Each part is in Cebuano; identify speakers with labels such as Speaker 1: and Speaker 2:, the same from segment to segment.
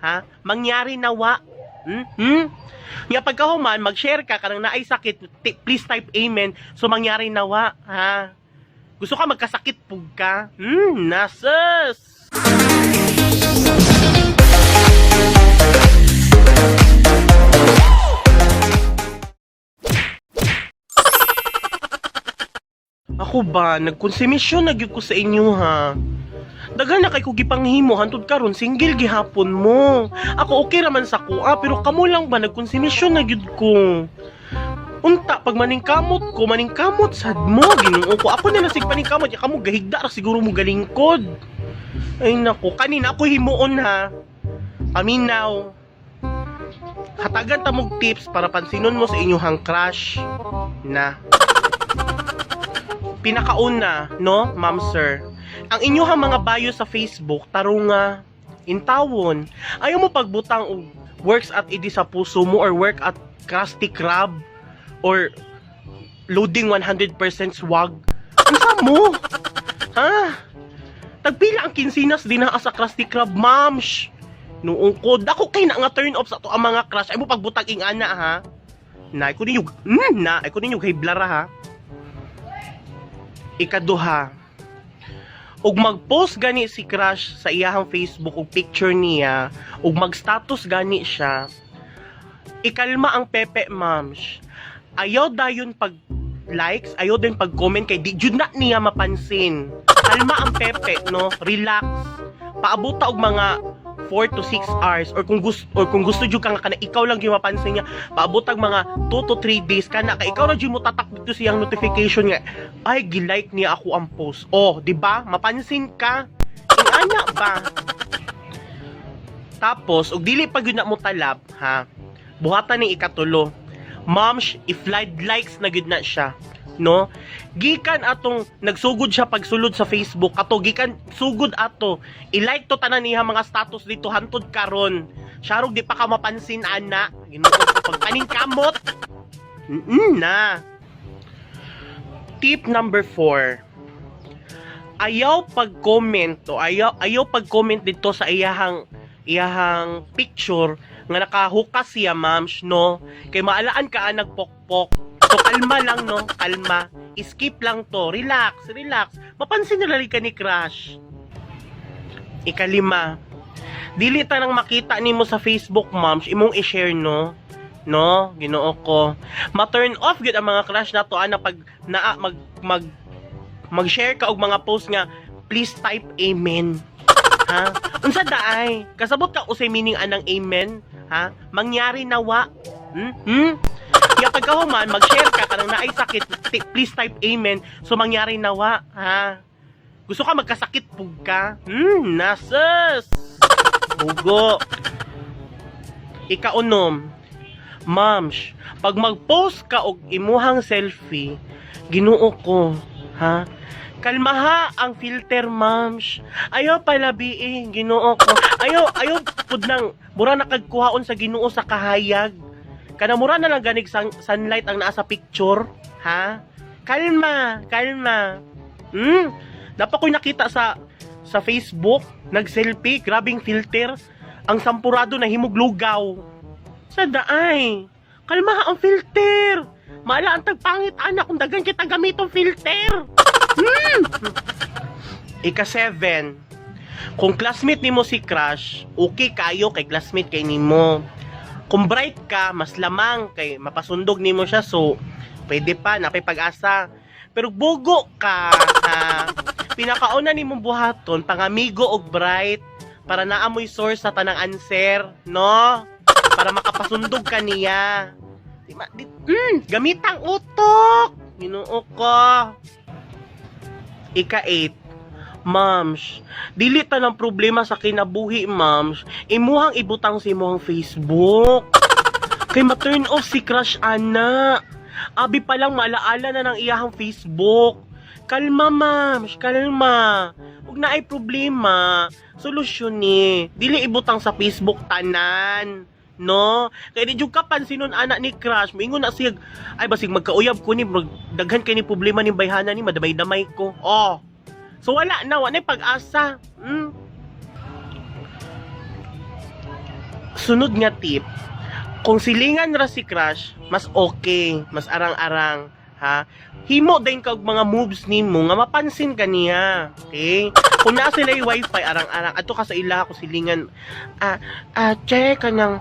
Speaker 1: Ha? Mangyari nawa. Hmm? Hmm? Nga pagkahuman, mag-share ka kanang naay sakit, please type amen. So mangyari nawa, ha? Gusto ka magkasakit pug ka? Hmm, nasus! Ako ba, nagkonsumisyon na gyud ko sa inyo ha. Daghan na kay ko gipanghimo hantud karon single gihapon mo. Ako okay raman sa kuha pero kamo lang ba nagkonsumisyon na gyud ko. Unta pag maningkamot ko, maningkamot sad mo Ginoo ko. Ako na lang sig paningkamot, ya kamo gahigda ra siguro mo galingkod. Ay nako, kanina ako himuon ha. Paminaw. Hatagan ta mog tips para pansinon mo sa inyong crush na. Pinakauna, no, ma'am sir. Ang inyong mga bio sa Facebook, tarunga, intawon. Ayaw mo pagbutang og works at idi sa puso mo or work at Krusty Krab or loading 100% swag. Unsa mo? Ha? Tagpila ang kinsinas din sa Krusty Krab, ma'am. Shh. Noong ko, dako kay na nga turn off sa to ang mga crush. Ay mo pagbutang ing ana ha. Na, ko ninyo, na, ko ninyo blara ha. Ikaduha, ug mag-post gani si crush sa iyahang Facebook og picture niya ug mag-status gani siya, ikalma ang pepe, ma'am. Ayaw dayon pag likes, ayaw din pag comment kay di jud na niya mapansin. Kalma ang pepe, no? Relax, paabota og mga 4 to 6 hours or kung gusto jud ka nga kana ikaw lang gyud mapansin niya, paabotag mga 2 to 3 days kana kay ikaw ra jud mo tatak dito siyang notification nga ay gi-like niya ako ang post. Oh, di ba? Mapansin ka. Ingana ba? Tapos og dili pa gyud na mo talab ha. Buhatan ning ikatulo. Ma'am, if likes na gyud na siya, no? Gikan atong nagsugod siya pagsulod sa Facebook, ato gikan sugod ato, i-like to tanan niya mga status dito hantod karon. Sharog di pa ka mapansin ana. Ginoo ko pagpaning kamot. Na. Tip number 4. Ayaw pag-comment o ayaw ayaw pag-comment dito sa iyahang iyahang picture nga nakahukas siya, ma'am, no? Kay maalaan ka nagpokpok. So kalma lang, no? Kalma. Skip lang to. Relax, relax. Mapansin na ka ni crush. Ikalima. Dili ta nang makita nimo sa Facebook, ma'am, imong i-share, no? No, Ginoo ko. Ma-turn off gyud ang mga crush nato ana pag naa mag mag mag-share ka og mga post nga please type amen. Ha? Unsa daay? Kasabot ka usay meaning anang amen? Ha? Mangyari nawa. Hmm? Hmm? Ya pagkahuman, mag-share ka kanang naay sakit, please type amen. So mangyari nawa, ha? Gusto ka magkasakit pug ka? Hmm, nasus. Bugo. Ikaunom. Ma'am, pag mag-post ka og imuhang selfie, Ginoo ko, ha? Kalmaha ang filter, ma'am. Ayaw palabi Ginoo ko. Ayaw, ayaw pud nang mura na kagkuhaon sa Ginoo sa kahayag. Kana mura na lang ganig sunlight ang naa sa picture, ha? Kalma, kalma. Hmm? Dapat ko'y nakita sa Facebook, nag-selfie, grabing filter. Ang sampurado na himog lugaw. Sa daay. Kalma ang filter. Maala ang tagpangit anak kung dagan kita gamitong filter. Hmm. Ika-7. Kung classmate nimo si crush, okay kayo kay classmate kay nimo. Kung bright ka, mas lamang kay mapasundog nimo siya, so pwede pa napay pag-asa. Pero bugo ka, ha, pinakauna nimong buhaton pangamigo og bright para naamoy source sa tanang answer, no? Para makapasundog ka niya. Di ma, di, gamitang utok. Ginoo ko. Ika-8. Ma'am, dili ta ng problema sa kinabuhi, ma'am. Imuhang ibutang sa imuhang Facebook. Kay ma-turn off si crush ana. Abi pa lang maalaala na ng iyahang Facebook. Kalma, ma'am, kalma. Ug naay problema, solusyon ni. Dili ibutang sa Facebook tanan. No? Kay di jud ka pansinon anak ni crush, moingon na siya, ay basig magkauyab ko ni, daghan kay ni problema ni bayhana ni, madamay-damay ko. Oh. So wala na, wala na pag-asa. Hmm? Sunod nga tip, kung silingan ra si crush, mas okay, mas arang-arang, ha? Himo din kag mga moves nimo nga mapansin ka niya. Okay? Kung naa sila yung wifi, arang-arang, adto ka sa ila ko silingan. Ah, ah, che, kanang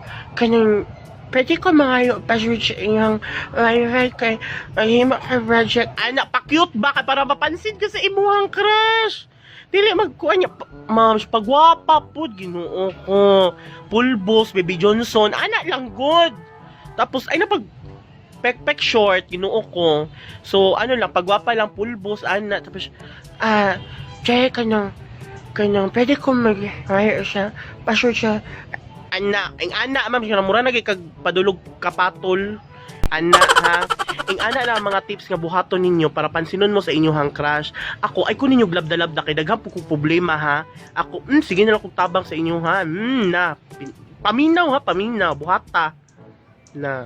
Speaker 1: pwede ko mga password sa inyong wifi kay maghimo ka project. Ana, pa-cute ba kay para mapansin ka sa imuhang crush? Dili magkuan niya. Ma'am, pagwapa pud, Ginoo ko. Pulbos, Baby Johnson, ana lang good. Tapos ay na pag pek-pek short, Ginoo ko. So ano lang, pagwapa lang, pulbos, ana. Tapos, ah, che, kanang, pwede ko mag siya, password siya. Ana, ang ana, ma'am, siya mura na kag padulog kapatol. Ana, ha? Ing ana lang ang mga tips nga buhaton ninyo para pansinon mo sa inyong crush. Ako, ay ko ninyo glabda-labda kay daghan po kong problema, ha. Ako, sige na lang kong tabang sa inyo, ha. Na. Paminaw, ha, paminaw. Buhata. Na.